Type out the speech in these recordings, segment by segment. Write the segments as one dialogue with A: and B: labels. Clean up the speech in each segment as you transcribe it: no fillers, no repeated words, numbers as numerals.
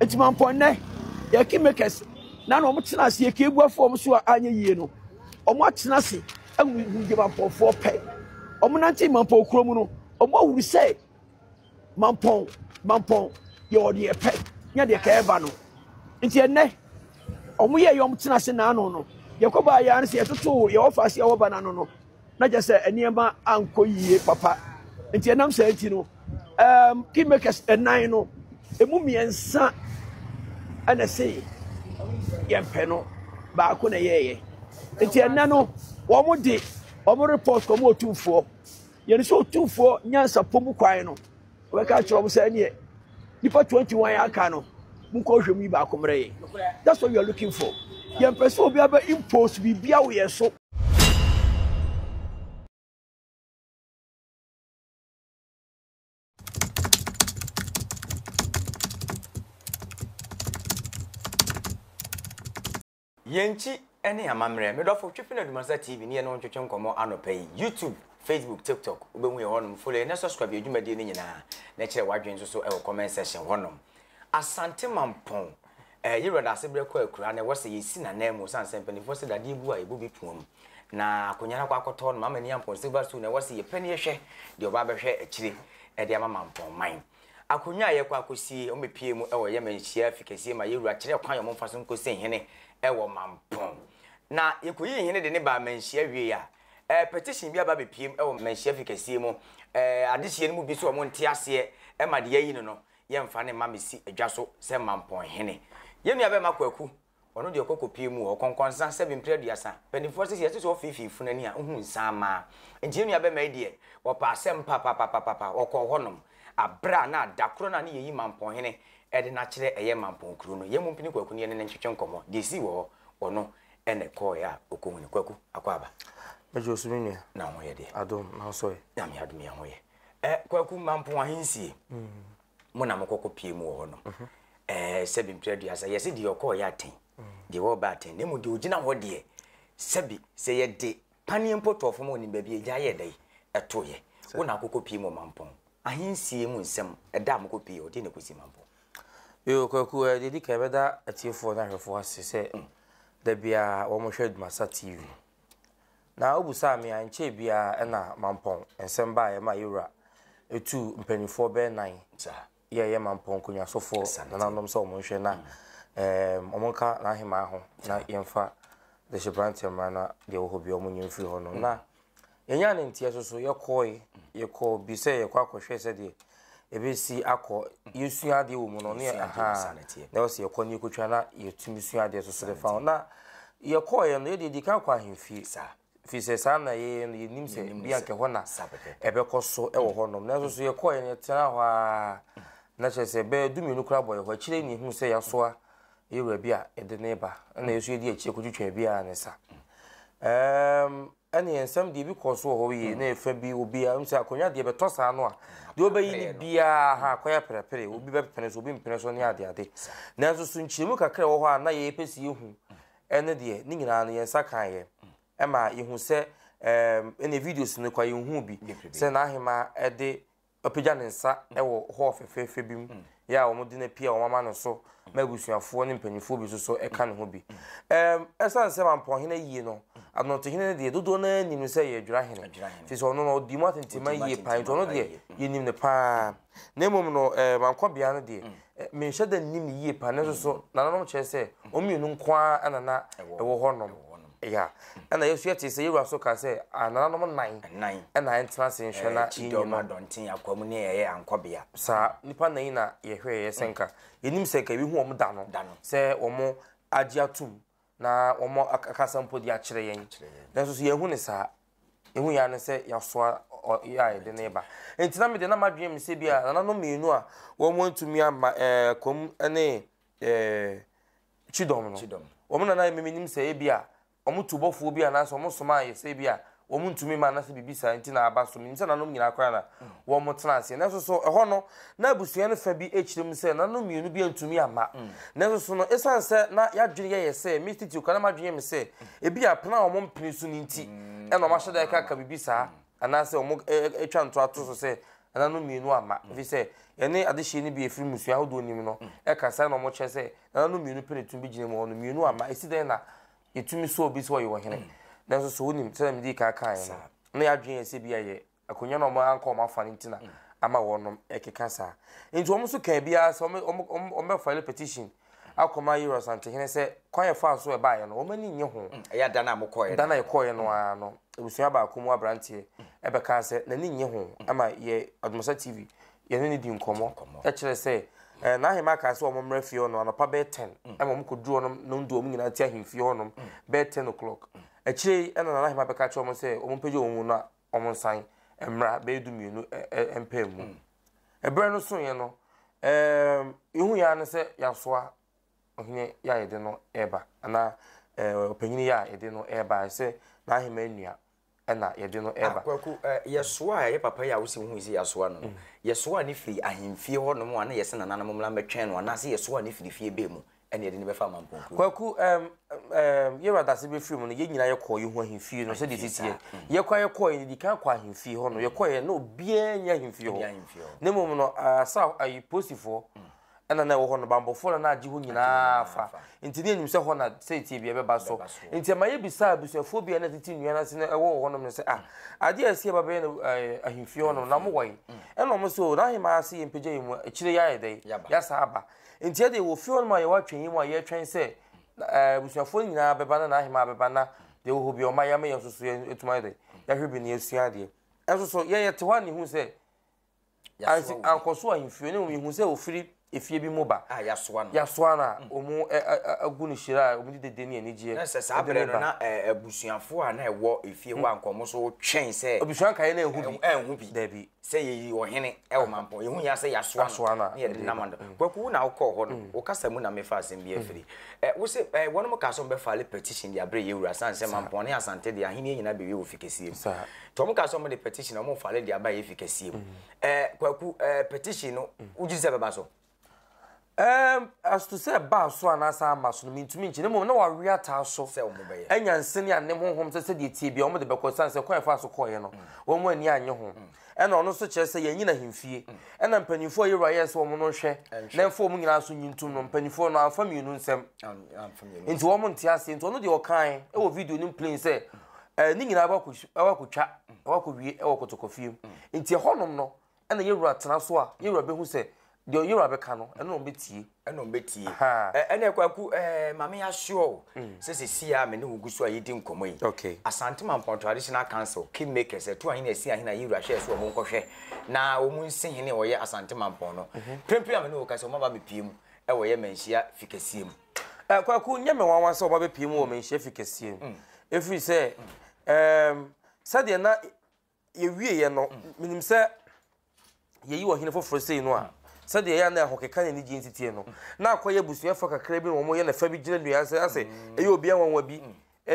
A: Nti mampɔn nnɛ yɛ kingmakers na na wɔn tena ase yɛ keebuafoɔ wɔn so a anyɛ yie no wɔn atena ase ahu deɛ mampɔnfoɔ pɛ. Wɔn nante mampɔn kuro mu no wɔn ahuru sɛ mampɔn mampɔn yɛ wɔ deɛ pɛ nyɛ deɛ kɛɛ ba no. Nti ɛnnɛ wɔn yɛ yɛ wɔn tena ase n'ano no yɛkɔ baa yɛ ano sɛ yɛtoto yɛ wɔfa ase a wɔba n'ano no. na kyerɛ sɛ nneɛma ankɔ yie papa nti ɛnam saa nti no um, kingmakers ɛnan no emu mmiɛnsa ɛna ɛse yɛmpɛ no baako na ɛyɛɛyɛ nti ɛnɛ no wɔn de wɔn report kɔm otumfoɔ yɛn sɛ otumfoɔ nyansapɔ mu kwan no wɔbɛka akyerɛ wɔn sɛ ɛneɛ nipa 21 aka no monkɔ hwɛ mu yi baako mmerɛ yɛn. That's what we are looking for. Yɛmpɛ sɛ obi abɛ impose biribi wɔ yɛn so.
B: Yɛn nkyi ne amammerɛ. Me dɔfo, twe pene Adumasa TV ne yɛne wo ntwetwe nkɔmmɔ anɔpa yi. YouTube, Facebook, TikTok, wobɛhu yɛn hɔnom. Follow yɛn na subscribe yɛn dwumadie no nyinaa na kyerɛ w'adwene nso so wɔ comment section hɔnom. Asante Mampɔn, eh, yɛwura Daasebrɛ kɔ akuraa na ɛwɔ sɛ yɛsi n'ananmu sane sɛ mpanimfoɔ sɛ dadeɛ bu a yɛbɔ bi pua mu. Na akonnwa no akɔ akɔtɔ no Mama Niampɔn Silver Stool na ɛwɔ sɛ yɛpɛ ne yɛhwɛ deɛ ɔba abɛhwɛ akyire de ama Mampɔn man. Akonnwa a yɛkɔ akɔsie, wɔbɛpue mu wɔ yɛn manhyia afi kɛseɛ ma yɛn wura kyerɛɛ kwan a wɔmfa so nkɔsi hene wɔ Mampong. Na yɛkɔyii hene de no baa manhyia wiei a, eh, petition bi aba abɛpue mu wɔ manhyia afi kɛseɛ mu. Eh, adehyeɛ no mu bi nso wɔn nte aseɛ ma deɛ yɛayi no no, yɛmfa no mma mmɛsi adwa so sɛ Mampong hene. Yɛn nua bɛrima Kwaku Ɔno deɛ ɔkɔ kɔpie mu hɔ, kɔnkɔnsa, sɛbi mprɛ aduasa. Mpanimfoɔ se sɛ yɛte sɛ ɔfeefee funu ani a, wohu nsa amaa. Nti yɛn nua bɛma yi deɛ, ɔpɛ asɛm papapapapa. Ɔkɔɔ hɔnom. Aberɛ a na da korɔ no a ne yɛyi Mampɔnhene de no akyerɛ ɛyɛ Mampɔn kuro no, yɛn mu mpini Kwaku ne yɛne no ntwetwe nkɔmmɔ. Deɛ ɛsii wɔ hɔ, ɔno na ɛkɔɔeɛ a ɔkɔhu no. Kwaku, akwaaba.
C: Megye wo so me nua.
B: Na wo ho yɛ deɛ?
C: Adom, na wo nso ɛ?
B: Nyame adom yɛn ho yɛ. Ɛ, Kwaku, Mampɔn ahensie. Mo na mokɔ kɔ pie mu wɔ hɔ nom. Ɛɛ sɛbi mpere aduasa yɛse deɛ ɔkɔɔ yɛ aten deɛ wɔba aten na mmom deɛ ɔgyina hɔ deɛ sɛbi sɛ yɛde paneɛ mpo tɔɔ fam a ɔnim baabi agya yɛ dɛn ɛtoyɛ. Wo na akokɔ pie mu wɔ Mampɔn ahensie mu nsɛm ɛda a mokɔ pie ɔdeɛ na ɛkɔsi Mampɔn.
C: Yoo Kwaku ɛɛ deɛ ɛdi kan yɛbɛda atiefoɔ ne ahwɛfoɔ ase sɛ da biara wɔhwɛ Adumasa TV. Na wobusaa me a, nkyɛe biara ɛna Mampɔn nsɛm baeɛ ma yɛwura ɛtuu mpanimfoɔ bɛyɛ nan yɛɛyɛ Mampɔn nkonnwasofoɔ nananom sɛ wɔn nhwɛ na ɛɛm wɔn nka n'ahemaa ho na yɛmfa dehyeberanteɛ mmra na deɛ ɛwɔ hɔ biara wɔn nyɛ mfiri hɔ no. Na yɛnyaa ne nteɛ so so yɛkɔe yɛkɔɔ bi sɛ yɛkɔ akɔhwɛ sɛdeɛ ɛbɛsi akɔ yɛsua adeɛ wɔ mu no ne aha na ɛwɔ sɛ yɛkɔ ne yɛkɔtwa na yɛtumi sua adeɛ so so de fa ho na yɛkɔɔyɛ no yɛde yɛdi kan kɔ ahemfie firi sɛ saa na yɛyɛ no yɛnim sɛ bi anka hɔ na ɛbɛkɔ so wɔ hɔnom nanso so yɛkɔɔyɛ no yɛtena hɔ a na kyerɛ sɛ bɛyɛ dumienu koraa bɔ yɛ hɔ akyire ne yɛhu sɛ yɛasoa yɛwura bi a yɛde ne ba ɛna yɛso yɛdi akyire kɔtwitwa bi a ne sa ɛɛm Ɛne nsɛm deɛ ebi kɔɔ so wɔ hɔ yie na efa bi obiara n sɛ akonnwa deɛ bɛtɔ saa no a deɛ ɔbɛyi ne biara ha akɔyɛ pɛrɛpɛrɛ obi bɛpene so obi mpene so ne ade ade nanso so nkyerɛmu kakra wɔ hɔ a na yɛpɛ sɛ yɛhu ɛne deɛ ne nyinaa no yɛn nsa kan yɛ ɛma yɛhu sɛ ɛɛm ɛne videos no kɔ yɛnhu bi sɛ n'ahema ɛde Wapagya ne nsa wɔ hall fɛfɛɛfɛ bi mu yɛ a wɔde no apue a wɔama no so ma abusuafoɔ ne mpanimfoɔ bi nso so ka ne ho bi. Ɛm, ɛsiane sɛ Mampɔnhene ayie no, Adonɔtohene no deɛ dodoɔ no ara nim no sɛ ɛyɛ Adwirahene. Firi sɛ ɔno no ɔdi mu atentema yie paa nti ɔno deɛ yɛnim no paa. Na mmom no, ɛɛ, Mankɔbea no deɛ, menhyɛ da nnim no yie paa nanso so nananom kyerɛ sɛ wɔn mmienu nko ara na na ɛwɔ hɔnom. Ya. Ɛna yɛso yɛte sɛ yɛwura so ka sɛ nananom nan ɛna ɛntena ase nhwɛ na yɛnyi no.
B: Adɔnten akwamu ne ɛyɛ ankɔbea.
C: Saa nipa nan yi na yɛhwɛ yɛ sɛ nka yɛnim sɛ nka yɛbɛhu wɔn da no sɛ wɔn agye atum na wɔn akasa mpo de akyerɛ yɛn. Nanso so yɛnhu ne saa. Ehu yɛ ne sɛ yɛasoa yɛ a yɛde ne ba. Nti na mede na madwene me sɛ bi a nananom mmienu a wɔn antumi amma ɛɛ kwam ne ɛɛ Kyidɔm no. Wɔn na na menim sɛ ebi a wɔn tu bɔfoɔ bi anaasɛ wɔn somaa yɛ sɛ ebi a wɔn ntumi ma anaasɛ biribi saa nti na aba so. Menim sɛ nanom nyinaa koraa na wɔn tena aseɛ. Nanso so ɛhɔ no, na abusua no fa bi kyerɛ mu sɛ nanom mmienu bi antumi amma. Nanso so no, esiane sɛ na yɛadwene yɛ yɛ sɛ, me titiriw koraa na m'adwene yɛ me sɛ ebi a pene a wɔn mpene so no nti ɛna wɔn ahyɛ da ɛkaka biribi saa anaasɛ wɔn atwa nto ato so sɛ. nananom mmienu amma. Ɛfiri sɛ yɛne adehyeɛ no bi a ɛfiri mmusua ahodoɔ nim no kasa na wɔkyerɛ sɛ nananom mmienu pɛ na ɛtumi bɛgyina mu hɔ no, mmienu amma. Ɛsi dɛn na yɛtumi sɔ obi sɛ ɔyɛ ɔhene? Nanso so wonim sɛdeɛ medii kan kaeɛ no, na yɛn adwene yɛ sɛ bi a ɛyɛ akonnwa no a wɔn anka wɔn afa no nti na ama wɔnom ɛkeka saa. Nti wɔn nso kaa biara sɛ wɔn wɔn wɔn wɔn bɛfile petition akɔma Yero Asantehene sɛ kwan yɛ faa so ɛbaeɛ no wɔn ani nnye ho.
B: Ɛyɛ da no a mokɔeɛ
C: Da no a yɛkɔeɛ no ara no, abusua baako mu aberanteɛ ɛbɛkaa sɛ n'ani nnye ho ɛma yɛ Adomasa TV yɛne no di nkɔmmɔ ɛkyerɛ sɛ ɛɛ n'ahemmaa kaa sɛ wɔn mmra fie hɔ no anɔpa bɛyɛ 10 ɛma wɔn kɔduru hɔ nom nondu wɔn nyinaa te ahemfie hɔ nom bɛyɛ 10 o'clock. Akyire yi ɛna Nana Ahemmaa bɛka kyerɛ wɔn sɛ wɔn mpagya wɔn mu na wɔnsan mmra bɛyɛ dumienu mpaa mu. Ɛberɛ no soeɛ no, yɛhu yɛ ara ne sɛ yɛasoa ɔhene yɛ a yɛde no reba anaa ɔpanyini yɛ a yɛde no reba sɛ n'ahemmaa nua ɛna yɛde no reba.
B: Kwaku, yɛsoa a ɛyɛ papa yi a wosi hu sɛ yɛasoa no no, yɛsoa ne firi ahemfie hɔ nom a na yɛsɛ nananom mmra mmɛtwɛn no anaasɛ yɛsoa ne firi fie bɛɛ mu ɛna yɛde no bɛfa Amampɔn kurom.
C: Kwaku, ɛɛm, ɛɛm, yɛn wura Dase bɛfiri mu no, yɛn nyinaa yɛkɔɔ yɛhu ahemfie no sɛdeɛ ɛsi teɛ. Yɛkɔ a yɛkɔɔ yɛn didi kan kɔ ahemfie hɔ no, yɛkɔɔ yɛ na obiara nni ahemfie hɔ. Na mmom no, asa ayi polisifoɔ ɛna na ɛwɔ hɔ no, bammɔfoɔ na na agye hɔ nyinaa fa. Nti ne yɛnim sɛ hɔ na sɛ bi ɛbɛba so. Nti ɛma yɛbisaa abusuafoɔ bi a na tete nnua no ase na ɛwɔ hɔ nom no sɛ, ah, adeɛ a ɛsi ɛba bɛyɛ no ɛɛ ahemfie hɔ nom na mo wɔ yi. Ɛna wɔn sɛ, o, n'ahemaa ase yɛmpagya yɛn mu, akyire yɛayɛ dɛ, yɛasa aba. Enti ɛdeɛ wɔ fie hɔnom a yɛwɔ atwɛnyɛ mu a yɛretwɛn sɛ abusuafoɔ no nyinaa bɛba na n'ahemaa bɛba na deɛ ɛwɔ hɔ bi ɔma yɛama yɛn nso so yɛatumi ayɛ dɛ yɛahwɛ bi na yɛasua adeɛ. Ɛnso so yɛn yɛte hɔ a na yɛhu sɛ ansi ankɔ so ahemfie no yɛhu sɛ ofiri efie bi mu ba
B: a yɛasoa no
C: yɛasoa no a wɔn agu no hyira a wɔn de dede ne anigyeɛ
B: na sɛ saa berɛ no na abusuafoɔ a na ɛwɔ efie hɔ a nkɔmɔ so twɛn sɛ
C: abusua nkaeɛ no ɛnhu bi
B: ɛnhu bi
C: dabi
B: sɛ yɛyi ɔhene wɔ mampɔn yɛhu yɛn sɛ yɛasoa no na yɛde nam ando mm. Kwaku wo na wokɔɔ hɔ no mm. wo kasa mu na mefa asɛm bi afiri mm. wo se wɔnom kaa sɛ wɔbɛfale petition de abrɛ yɛwura sane sɛ mampɔn ne Asante de ahenni nyinaa bɛwie wɔ fi kɛseɛ mu nti wɔn kaa sɛ wɔde petition wɔn fale de aba yɛ fi kɛseɛ mu Kwaku petition no wogye sɛ bɛba so?
C: As to sɛ ɛbaa so anaasɛ amma so no, mentumi nkyɛ. Na mmom na wɔawe ataa so
B: Sɛ wɔbɛyɛ.
C: anya nse ne anem honhom sɛ sɛdeɛ ɛteɛ biara wɔde bɛkɔ ɛsiane sɛ kwan a ɛfaa so kɔeɛ no, wɔn ani annye ho. Ɛna ɔno nso kyerɛ sɛ yɛnyina ahemfie. Ɛna mpanimfoɔ a yɛwura yɛɛ sɛ wɔn no nhwɛ na ɛmfa wɔn nyinaa so nyi ntom no, mpanimfoɔ no amfa mmienu nsɛm. Nti wɔn nte aseɛ. Nti ɔno deɛ ɔkae wɔ video no mu plain sɛ ne nyinaa bɛkɔ akɔtwa, ɛwɔ akɔwie wɔ kɔtɔkɔfie mu. Nti ɛhɔnom no, ɛna yɛwura tena so a, yɛwura bɛhu sɛ deɛ yɛwura bɛka no, ɛno na wɔbɛtie.
B: Ɛna wɔbɛtie. Ɛna Kwaku, ɛɛ maame assure wo mm. sɛ sɛsi a me ne wo gu so a yɛdi nkɔmmɔ yi.
C: Okay.
B: Asante Mampɔn Traditional Council, Kingmakers, ɛto ahene asi ahene a yɛwura hwɛɛ so wɔn nkɔhwɛ na wɔn nsi hene a wɔyɛ Asante Mampɔn no. Mhm. Prempren a me ne wo ka sɛ wɔn aba bɛpie mu ɛwɔ yɛ Manhyia fi kɛseɛ mu.
C: Ɛ Kwaku, nyɛ me nwanwa sɛ wɔba bɛpie mu wɔ Manhyia fi kɛseɛ mu. Ɛfiri sɛ, ɛɛm, sɛdeɛ na yɛwieɛ no, menim sɛ yɛyi ɔhene foforɔ sei no a, sɛdeɛ ɛyɛ a na ahokeka ne anigyeɛ nsiteɛ no, na akɔyɛ abusuafoɔ kakra bi na wɔyɛ na fa bi gyina nnua ase asɛ ɛyɛ obi anwanwa bi.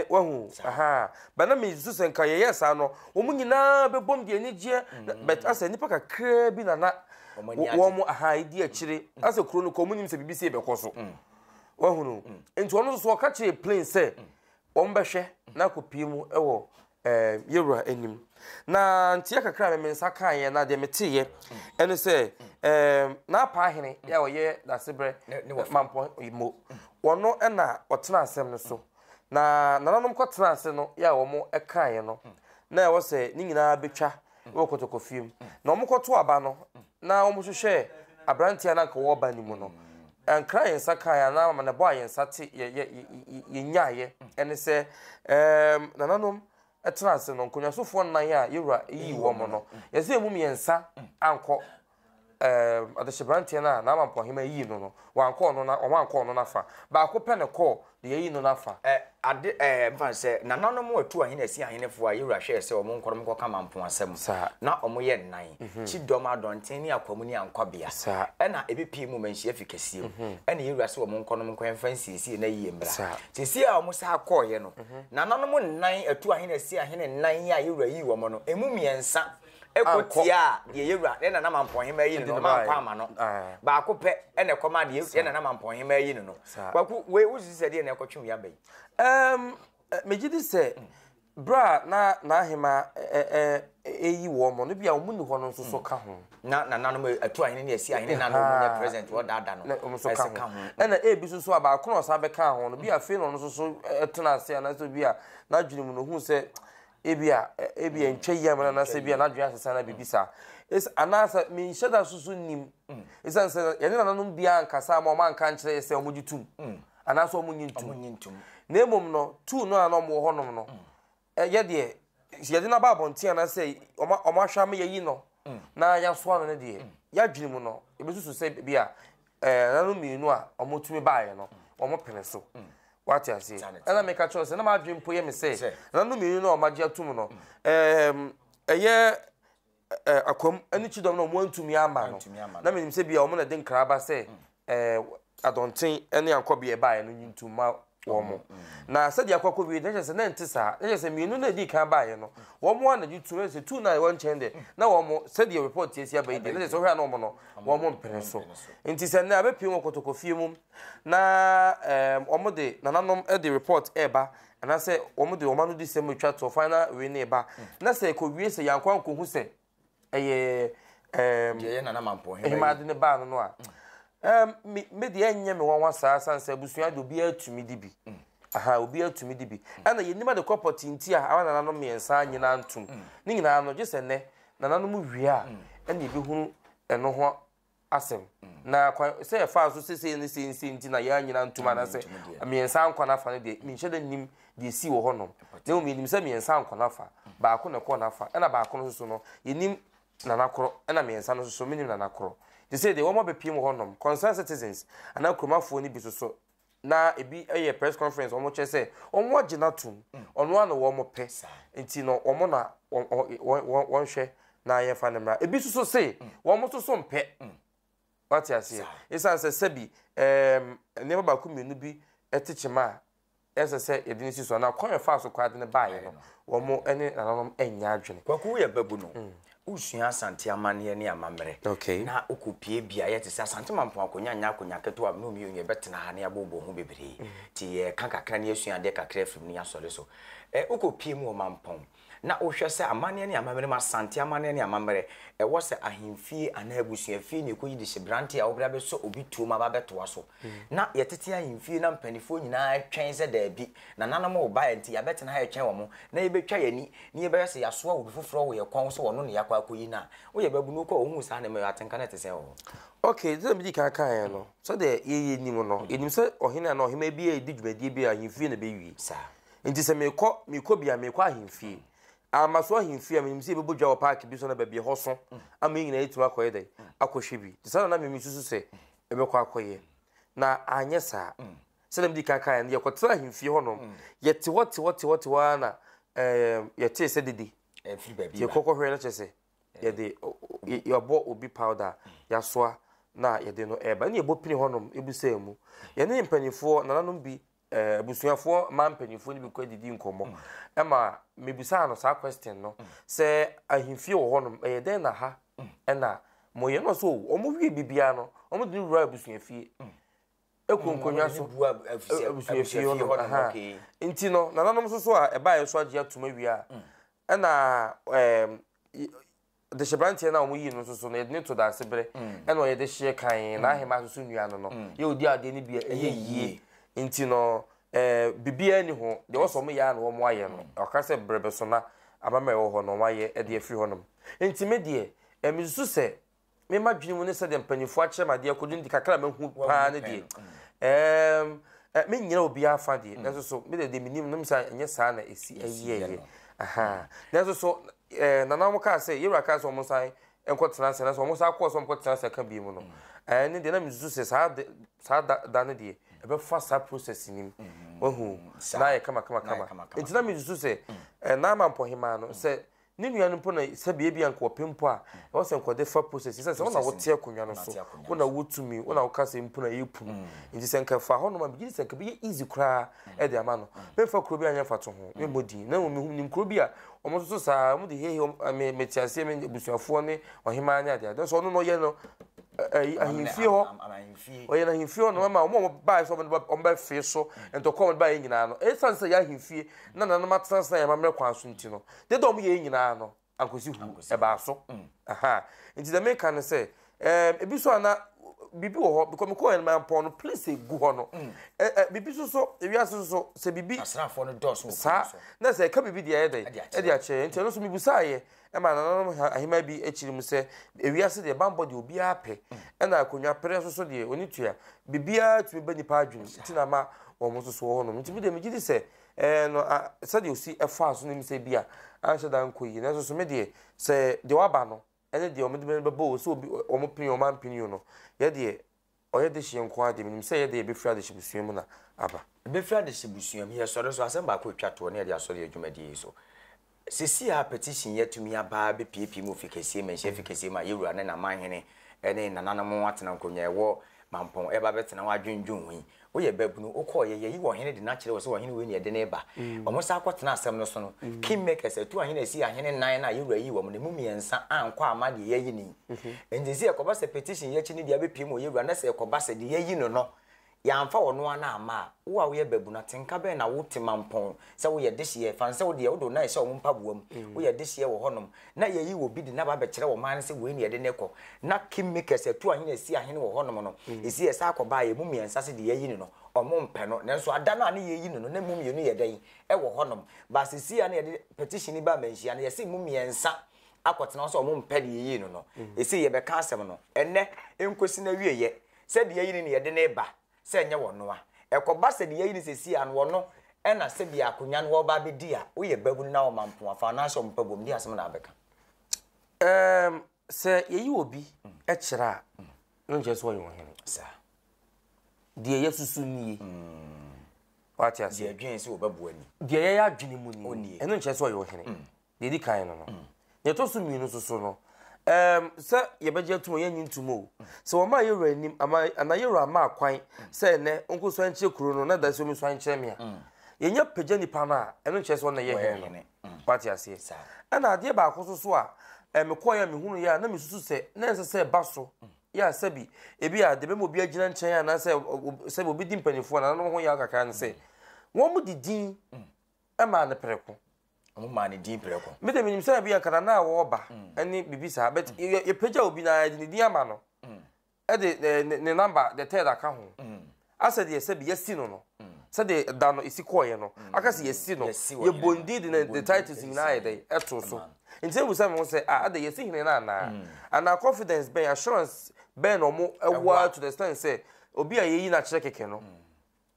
C: Wahu, aha. Ba na mesusu sɛ nka yɛyɛ saa no, wɔn nyinaa bɛbom de anigyeɛ, but asɛ nnipa kakra bi na na wɔn aha ɛdi akyire, asɛ kuro no kɔ wɔn nim sɛ biribi sei bɛkɔ so. Wahu no. Nti ɔno nso so ɔka kyerɛ plain sɛ wɔn bɛhwɛ na akɔpie mu wɔ yɛwura anim. Na nteɛ kakra a me nsa kaeɛ na deɛ meteeɛ ɛne sɛ n'apaa hene yɛ a ɔyɛ Dasebrɛ Mampɔn mo, ɔno na ɔtena asɛm no so. Na nananom kɔtena ase no yɛ a wɔn kaeɛ no, na ɛwɔ sɛ ne nyinaa bɛtwa wɔ kɔtɔkɔfie mu. Na wɔn kɔto aba no, na wɔn hwehwɛ aberanteɛ a na anka wɔreba ne mu no. Nkra a yɛn nsa kaeɛ anaa amanebɔ a yɛn nsa te yɛ yɛ yɛnyaeɛ ɛne sɛ nananom tena ase no, nkonnwasofoɔ nnan a yɛwura yii wɔn no, yɛsɛ emu mmiɛnsa ankɔ adehyeberanteɛ no a n'amampɔhema yii no no, wankɔ ɔno na wɔn ankɔ ɔno n'afa. Baako pɛ na ɛkɔɔ deɛ yɛyi no n'afa.
B: Ade mfa no sɛ nananom atu ahene asi ahenefoɔ a yɛwura hwɛɛ sɛ wɔn nkɔ no nkɔka mampo asɛm. Na wɔn yɛ nnan. Kyidɔm, Adɔnten ne Akwamu ne Ankwabea. Ɛna ebi pii mu Manhyia fi kɛseɛ mu. Ɛna yɛwura sɛ wɔn nkɔ nom nkɔ mfa nsiesie na yie mmra. Seesei a wɔn saa kɔɔeɛ no, nananom nnan atu ahene asi ahene nnan yi a yɛwura yii wɔn no, emu mmiɛnsa ɛkɔ tiaa deɛ yɛwura ne nana mampɔnhema yi no no, ɔma ankɔ ama no. Baako pɛ ɛna ɛkɔma deɛ yɛ nana mampɔnhema yi no no. Kwaku, wei wosusu sɛ deɛ na ɛkɔtwe wei aba yi?
C: Megye di sɛ Berɛ a na n'ahemaa reyi wɔn no, ebia wɔn nni hɔ no nso so ka ho.
B: Na nananom atu ahene ne asi ahene na na wɔn nyɛ present wɔ dada no.
C: Na wɔn nso ka ho. Ɛna ebi nso so a baako na ɔsan bɛkaa ho no, bi afei na ɔno nso so tena ase anaasɛ obi a n'adwene mu no ohuu sɛ ebi a ebi a ntwa yi ama no anaasɛ ebi a n'adwene asesa na biribi saa. Anaasɛ menhyɛ da nso so nnim. Esiane sɛ yɛne nananom biara ankasa ama wɔn anka ankyerɛ yɛ sɛ wɔgye tom. Anaasɛ wɔn nye ntom. Na mmom no, tuu no a na wɔwɔ hɔnom no, yɛ deɛ yɛde no aba abɔnten anaasɛ wɔn ahwɛ ama yɛayi no na yɛasoa no no deɛ, yɛadwene mu no, yɛbɛsusu sɛ bi a nananom mmienu a wɔtumi baeɛ no, wɔpene so. Wate aseɛ? Ɛna meka kyerɛ sɛ na m'adwene mpo yɛ me sɛ nananom mmienu no a wɔagye atom no, ɛyɛ Akwam ne Kyidɔm no wɔn antumi ama no. Na menim sɛ bia wɔn na ɛde nkra aba sɛ Adɔnten ne Ankɔbeɛ baeɛ no nyi ntom ma wɔn. Na sɛdeɛ akɔ akɔwie no, na kyerɛ sɛ na ɛnte saa. Na kyerɛ sɛ mmienu no a ɛdii kan baeɛ no, wɔn ara na gye tom. Na kyerɛ sɛ tu no a ɛwɔ nkyɛn deɛ, na wɔn, sɛdeɛ report yi asi aba yi deɛ, na kyerɛ sɛ wohwɛ a na wɔn no, wɔn mpene so. Nti sɛ nnɛ abɛpue wɔ Kotokofie mu na wɔde nananom de report reba anaasɛ wɔn de wɔn ano di sɛm retwa toɔ final wei no reba na sɛ ɛkɔwie sɛ yɛankɔ ankɔhu sɛ ɛyɛ ɛɛm
B: deɛ ɛyɛ nana mampɔn hema
C: hema de ne baa no no a ɛɛm me me deɛ ɛnyɛ me nwanwa saa san sɛ abusua de obiara tumi di bi aha obiara tumi di bi ɛna yɛnim ade kɔ pɔtee nti a ama nananom mmiɛnsa nyinaa ntom ne nyinaa no gye sɛ nnɛ nananom wie a ɛna yɛbɛhunu ɛno ho asɛm. Na kwan sɛ yɛfaa so sesei ne sei ne sei nti na yɛannyina ntom anaasɛ mmiɛnsa ankɔ n'afa no deɛ, menhyɛ da nnim deɛ ɛsii wɔ hɔnom. Na mmom yɛnim sɛ mmiɛnsa ankɔ n'afa, baako na ɛkɔɔ n'afa, ɛna baako no nso so no, yɛnim nana korɔ, ɛna mmiɛnsa no nso so mennim nana korɔ. Te sɛ deɛ wɔn abɛpiem wɔ hɔnom, concerned citizens anaa kuromafoɔ no bi nso so, na ebi yɛ press conference wɔn kyerɛ sɛ wɔn agye no atom, ɔno ara na wɔn pɛ, nti no wɔn na wɔn hwɛ na yɛmfa no mmra. Ebi nso so se wɔn nso so mpɛ. Wate aseɛ? Esiane sɛ sɛbi ɛɛm nneɛma baako mmienu bi te kyema a ɛsɛ sɛ yɛde no si so anaa kwan a yɛfaa so koraa de no baeɛ no, wɔn ne nananom nyɛ adwene.
B: Kwaku woyɛ babu no, wosua Asante amanneɛ ne amammerɛ na wokɔpue beaeɛ te sɛ Asante Mampong Akonya nyɛ akonya ketewa a me ne wo mmienu yɛbɛtena ha na yɛabobɔ ho bebree. Nti yɛreka kakra na yɛasua adeɛ kakra afiri mu na yɛasɔre so. Wokɔpue mu wɔ Mampong na wohwɛ sɛ amanneɛ ne amammerɛ mu, Asante amanneɛ ne amammerɛ, ɛwɔ sɛ ahemfie anaa abusuafie na ɛkɔyi dehyeberante a wobɛba abɛsɔ obi tuo mu aba abɛtoa so. Na yɛtete ahemfie na mpanimfoɔ nyinaa twɛn sɛ daabi, nananom reba nti yɛabɛtena ha retwɛn wɔn, na yɛbɛtwa yɛn ani na yɛbɛhwɛ sɛ yɛasoa obi foforɔ wɔ yɛn kɔn so sɛ ɔno na yɛakɔ akɔyi no a. Woyɛ babunu wokɔ a wohuu saa nneɛma yi, atenka no ɛte sɛn wɔ hɔ?
C: Ok, sɛdeɛ medii kan kaeɛ no, sɛdeɛ yɛyɛ nim no, yɛnim sɛ ɔhene anaa ɔhemmaa bi redi dwumadie bi a, ahemfie na ɛbɛwie.
B: Saa.
C: Nti sɛ mekɔ mekɔ bi a mekɔ ahemfie. Amma so ahemfie a menim sɛ yɛbɛbɔ dwa wɔ paake bi so na baabi ɛhɔ so ama yɛn nyinaa yɛatumi akɔyɛ dɛn akɔhwɛ bi. Nti saa na na me mesusu sɛ ɛbɛkɔ akɔyɛ. Na anyɛ saa. Sɛdeɛ medi kan kaeɛ no, yɛkɔtena ahemfie hɔnom. Yɛte hɔ te hɔ te hɔ te hɔ ara na ɛɛm yɛtee sɛ dede.
B: Ɛfiri baabi ba.
C: Yɛkɔ kɔhwɛ no kyerɛ sɛ yɛde yɛabɔ obi powder yɛasoa na yɛde no ɛreba. Ɛna yɛbɔ pini hɔnom ɛbusaa mu. Yɛne mpanimfoɔ nananom bi abusuafoɔ mmaa mpanimfoɔ no bi kɔ didi nkɔmmɔ ɛma mebisaa no saa question no sɛ ahemfie wɔ hɔnom ɛyɛ dɛn na ha ɛna moyɛ no so wɔn wie biribiara no wɔn de no wura abusuafie ɛkɔ nkonnwa so abusuafie hɔ no nti no nananom nso so a ɛbaeɛ so agye atum awie a ɛna ɛɛm Dehyeberanteɛ no a wɔyii no nso so no, yɛde no to daseberɛ ɛna ɔyɛ dehyeɛ kann, n'ahemaa nso so nua no no, yɛ ɔdi adeɛ no bi a ɛyɛ yie. Nti no, ɛɛ biribiara nni ho, deɛ ɛwɔ sɛ wɔyɛ ara na wɔayɛ no. Ɔka sɛ berɛ bɛso na amammerɛ ɛwɔ hɔ no wɔayɛ de afiri hɔnom. Nti me deɛ, ɛɛ mesusu sɛ me m'adwene mu ne sɛdeɛ mpanimfoɔ akyerɛ me adeɛ akɔdu no deɛ kakra a mahu paa no deɛ, ɛɛm mennyina obiara fa deɛ, nanso so me deɛ deɛ menim no, mesɛ ɛnyɛ saa na ɛsi ɛyɛɛyɛ. Ahaa. Nanso so eh, nana wɔn kaa sɛ, yɛwura kaa sɛ wɔn nsan nkɔtena ase, nanso wɔn nsan kɔɔ sɛ wɔn kɔtena ase aka bie mu no. Ɛne deɛ na mesusu sɛ saa de saa da da no deɛ ɛbɛfa saa process nim. Wahu na ayɛ kama kama kama. Nti na mesusu sɛ eh, na ama mpɔhemaa no sɛ ne nua no mpo na sɛ bia bi anka ɔpɛ mpo a ɛwɔ sɛ nkɔde fa process sɛ sɛ wo na wote akonnwa no so wo na wotumi wo na woka sɛ mpo na ɛyɛ pum nti sɛ nka fa hɔnom a megye di sɛ nka bɛyɛ easy koraa de ama no. Memfa kuro bi anyɛ mfatoho, memmɔ din, na mmom menim kuro bi a wɔn nso so saa, wɔn de hehe, me mete aseɛ, me abusuafoɔ ne ɔhemaa ne adeade, nanso ɔno no ɔyɛ no. ɛyi ahemfie hɔ. Ɔyɛ no ahemfie hɔ nom ma wɔn a wɔbaeɛ sɛ wɔbɛfee so ntɔkwa a wɔde baeɛ nyinaa no, ɛsiane sɛ ɛyɛ ahemfie na nananom atenatena yɛn amammerɛ kwan so nti no, dede a wɔyɛɛ nyinaa no, ankosi hu, ɛbaa so. Aha. Nti deɛ meka ne sɛ, ɛɛm, ebi so a na biribi wɔ hɔ, because mekɔɔ yɛn mampɔn no, place egu hɔ no, ɛ ɛ biribi so so, ewiase so so, sɛ biribi.
B: Asraafoɔ no dɔɔso wɔ
C: Saa, na sɛ ɛka biribi deɛ ɛyɛ dɛ, ɛde akyerɛ yɛn. Nti ɛno nso mebusaeɛ ɛma nananom ahemmaa bi akyiri mu sɛ, ewiase deɛ bammɔ deɛ obiara pɛ, ɛna akonnwa pere nso so deɛ ɔni tua, biribiara tumi ba nipa adwene nti na ama wɔn nso so wɔ hɔnom. Nti me deɛ megye di sɛ ɛɛ no a sɛdeɛ osi ɛfaa so no mi sɛ bi a anhyɛ da nkɔ yie, nanso so me deɛ sɛ deɛ waba no ɛne deɛ wɔde bɛbɔ o sɛ obi wɔn pene wɔn ampene o no yɛ deɛ ɔyɛ dehyeɛ nko ara deɛ menim sɛ yɛ deɛ yɛbɛfiri adehye busua mu na aba.
B: Ɛbɛfiri adehye busua mu. Yɛsɔre so asɛm baako retwa toɔ na yɛde asɔre yɛn dwumadie yi so. Seesei a petition yi atumi aba abɛpiepie mu fi kɛseɛ mu, nhyɛ fi kɛseɛ mu a yɛwura ne n'amanhene ne nananom atena nkonnwa ɛwɔ Mampɔn ɛreba abɛtena hɔ adwendwen ho yi, woyɛ babunu, wokɔeɛ, yɛyi ɔhene de no akyerɛ wo sɛ ɔhene wei na yɛde no reba. Wɔn san kɔtena asɛm no so no, kingmakers, atu ahene asi ahene nnan no a yɛwura yii wɔn no, ɛmu mmiɛnsa ankɔ amma deɛ yɛayi no yi. Nti sɛ ɛkɔba sɛ petition yi akyi no deɛ abɛpie mu wɔ yɛwura na sɛ ɛkɔba sɛ deɛ yɛayi no no, Yɛamfa ɔno ara no amma a, wo a woyɛ babunu, atenka bɛn na wote mampɔn sɛ woyɛ dehyeɛ? Fa no sɛ wo deɛ, wode wo nan rehyɛ wɔn mpaboa mu, woyɛ dehyeɛ wɔ hɔnom, na yɛayi obi de no aba abɛkyerɛ ɔman no sɛ wei na yɛde no rekɔ, na kingmakers atu ahene asi ahene wɔ hɔnom no, ɛsi yɛsan kɔbaa a, ɛmu mmiɛnsa sɛ deɛ yɛayi no no, wɔmpɛ no. Nanso ada no a na yɛreyi no no, na ɛmu mmienu yɛ dɛn? Ɛwɔ hɔnom. But seesei a na yɛde petition yi baa manhyia no, yɛse ɛmu mmiɛnsa akɔtena hɔ sɛ wɔmpɛ deɛ yɛyii no no. Ɛsei yɛbɛka asɛm no ɛnnɛ nkɔsi n'awieeɛ. Sɛ deɛ yɛayi no na yɛde no reba, sɛ ɛnyɛ wɔno a. Ɛkɔba sɛ deɛ yɛayi no seesei a no wɔno na sɛdeɛ akonnwa no wɔreba abɛdi a, woyɛ babunu na wɔma mpoa fa anaa sɛ wɔmpɛ bom, deɛ asɛm na abɛka?
C: Ɛɛm, sɛ yɛyi obi kyerɛ a, no nkyerɛ sɛ ɔyɛ ɔhene.
B: Saa.
C: Deɛ yɛsusu nie. Wate aseɛ?
B: Deɛ ɛdwen sɛ wɔbɛboa ni.
C: Deɛ yɛyɛ adwene mu nie. Ɛno nkyerɛ sɛ ɔyɛ ɔhene. Deɛ ɛdi kan no no. Deɛ ɛtɔ so mmienu nso so no, ɛɛm, sɛ yɛbɛgye atum o, yɛnnye ntum o, sɛ wɔma yɛwura anim ama anaa yɛwura ama kwan sɛ ɛnɛ ɔnkɔsuan nkyerɛ kuro no na da sɛ ɔmmɛsuan nkyerɛ me a, yɛnya pagya nipa no a, ɛno nkyerɛ sɛ ɔno na ɛyɛ hene no. Wate aseɛ? Ɛna adeɛ baako nso so a mekɔeɛ a mehunuiɛ a na mesusu sɛ na ɛnsɛ sɛ ɛba so yɛ a sɛbi ebi a deɛ bɛma obi agyina nkyɛn anaasɛ sɛbi obi di mpanimfoɔ nananom ho yaw kakra ne sɛ wɔn de din maa no prɛko.
B: Wɔn maa ne din prɛko.
C: Me de menim sɛ ebi anka nana a wɔreba ne biribi saa but yɛpagya obi na yɛde ne din ama no ɛde ne number the third aka ho asɛ deɛ sɛbi yɛsi no no sɛdeɛ da no esi kɔɔyɛ no aka sɛ yɛsi no yɛbɔ ne din de ne the titles nyinaa yɛ dɛ ɛto so nti ebu sɛ me ho sɛ ah adɛ yɛsi hene no anaa anaa confidence bɛn assurance bɛn na wɔn ɛwɔ to the extent sɛ obi a yɛyi no akyerɛ kɛkɛ no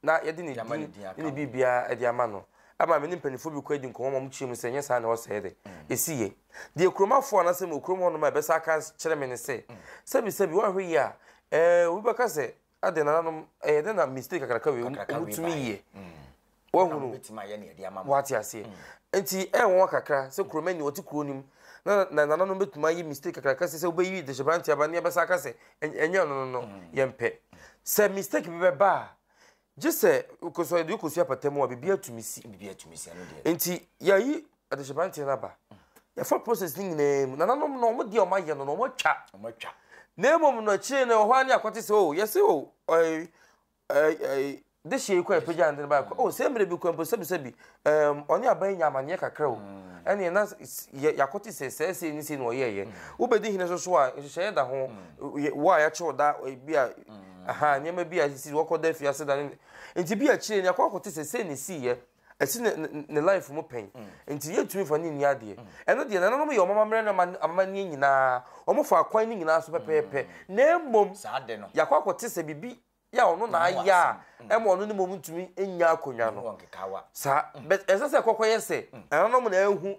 C: na yɛde ne din ne ne biribiara de ama no ama me ne mpanimfoɔ bi kɔ adi nkɔmmɔ ma wɔkyerɛ mu sɛ ɛnyɛ saa na ɛwɔ sɛ yɛde ɛsi yɛ. Deɛ kuromafoɔ anaasɛ mewɔ kurom hɔnom a ɛbɛsa aka kyerɛ me ne sɛ sɛbisɛbi woanhwɛ yie a ɛɛ obi bɛka sɛ adɛn nananom ɛyɛ dɛn na mistake kakraka wei wɔtumi yɛ wahunu wate aseɛ nti ɛyɛ nwanwa kakra sɛ kuromani ɔte kuro no mu na na nananom bɛtumi ayɛ mistake kakraka sɛ sɛ wobɛyi dehyebrante aba ne yɛbɛsa aka sɛ ɛnyɛ ɔno no no yɛmpɛ sɛ mistake bi bɛba a gye sɛ kosɔ yɛde kɔsi apata mu a biribi atumi si nti yɛayi adehyebrante no aba yɛfa process no nyinaa mu nananom no wɔn deɛ wɔn ayɛ no na wɔn atwa na mmom no akyire no ɛwɔ hɔ a ne akɔte sɛ o yɛse o ɛɛ ɛɛ dehyeɛ yi kɔ ɛpagya ne ba kɔ oh sɛ mmerɛ bi kɔ mpo sɛbi sɛbi ɛɛm ɔne aban nya amaneɛ kakra o mm. ɛne na yɛ yakɔte sɛ sɛɛ sei ne sei na ɔyɛɛyɛ mm. wobɛdi hene so so a nhyehyɛeɛ da ho mm. wo a yɛakyew da bi a aha nneɛma bi a sisi wɔkɔ da afiase da ne nti bi akyire ne akɔ akɔte sɛ sei ne siiɛ ɛsi ne ne life mu pɛn nti yɛntumi fa ne nni adeɛ ɛno deɛ nananom yɛ wɔn amammerɛ ne amanneɛ nyinaa wɔn fa akwan no nyinaa so pɛpɛɛpɛ na mmom yɛakɔ akɔte sɛ biribi yɛ a ɔno na ayɛ a ɛma ɔno ne mmom ntumi nnya akonnwa no saa but ɛsɛ sɛ kɔkɔyɛ sɛ ɛnanom na ɛhu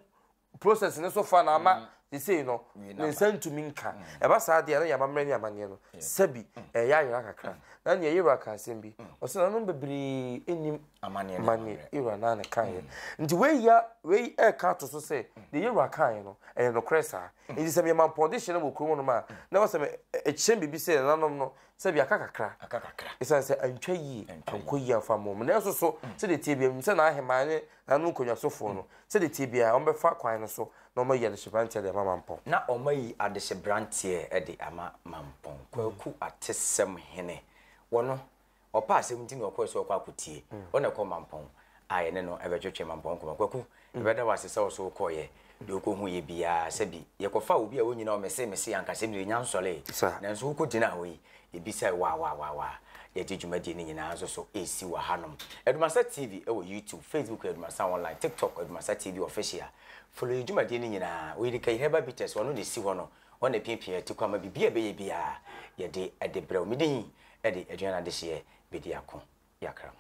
C: process no so fa na ama sesei no ne nsa ntumi nka ɛba saa deɛ na yɛ amammerɛ ne amanneɛ no sɛbi ɛyɛ ayera kakra na nea yɛwura ka asɛm bi ɔsɛ nanom bebree nnim amanneɛ yɛwura naa ne kaeɛ nti wei ya wei ɛka ato so sɛ deɛ yɛwura kaeɛ no ɛyɛ nokorɛ saa nti sɛ meyɛ mampɔn de hyɛ no wɔ kurom nom a na ɛwɔ sɛ ɛkyerɛ biribi sɛ nananom no. Sɛbi aka kakra.
B: Aka kakra.
C: Esiane sɛ antwa yie, ankɔ yie amfa amma wɔn. Nanso so, sɛdeɛ ɛteɛ biara, menim sɛ n'aheman ne n'ano nkonnwasofoɔ no, sɛdeɛ ɛteɛ biara, wɔbɛfa kwan no so na wɔayi adehyeberanteɛ de ama Mampɔn.
B: Na wɔayi adehyeberanteɛ de ama Mampɔn. Kwaku Atesɛm Hene, wɔno, Ɔpɛ asɛm nti na ɔkɔe sɛ ɔkɔ akɔtie. Ɔno na ɛkɔɔ Mampɔn a yɛne no bɛtwetwe Mampɔn nkɔmmɔ. Kwaku, yɛbɛda wo ase sɛ wo nso wokɔeɛ. Deɛ wokɔhuiɛ biara, sɛbi yɛkɔfaa obi a ɔnnyina hɔ mese mese anka asɛm deɛ yɛnnya nsɔree. Nanso wokɔgyinaa hɔ yi, yɛbisae waa waa waa waa. Yɛgye dwumadie no nyinaa nso so ɛresi wɔ hanom. Adumasa TV wɔ YouTube, Facebook Adumasa Online, TikTok Adumasa TV Official. Follow yɛn dwumadie no nyinaa. Oyirika Herbal Bitters, ɔno na ɛsi hɔ no. Ɔno na ɛpiapia yɛn ti kɔ ama biribiara a ɛbɛyɛ biara yɛde de brɛ wo. Me din de Aduan Adehyeɛ Bediako Yakram.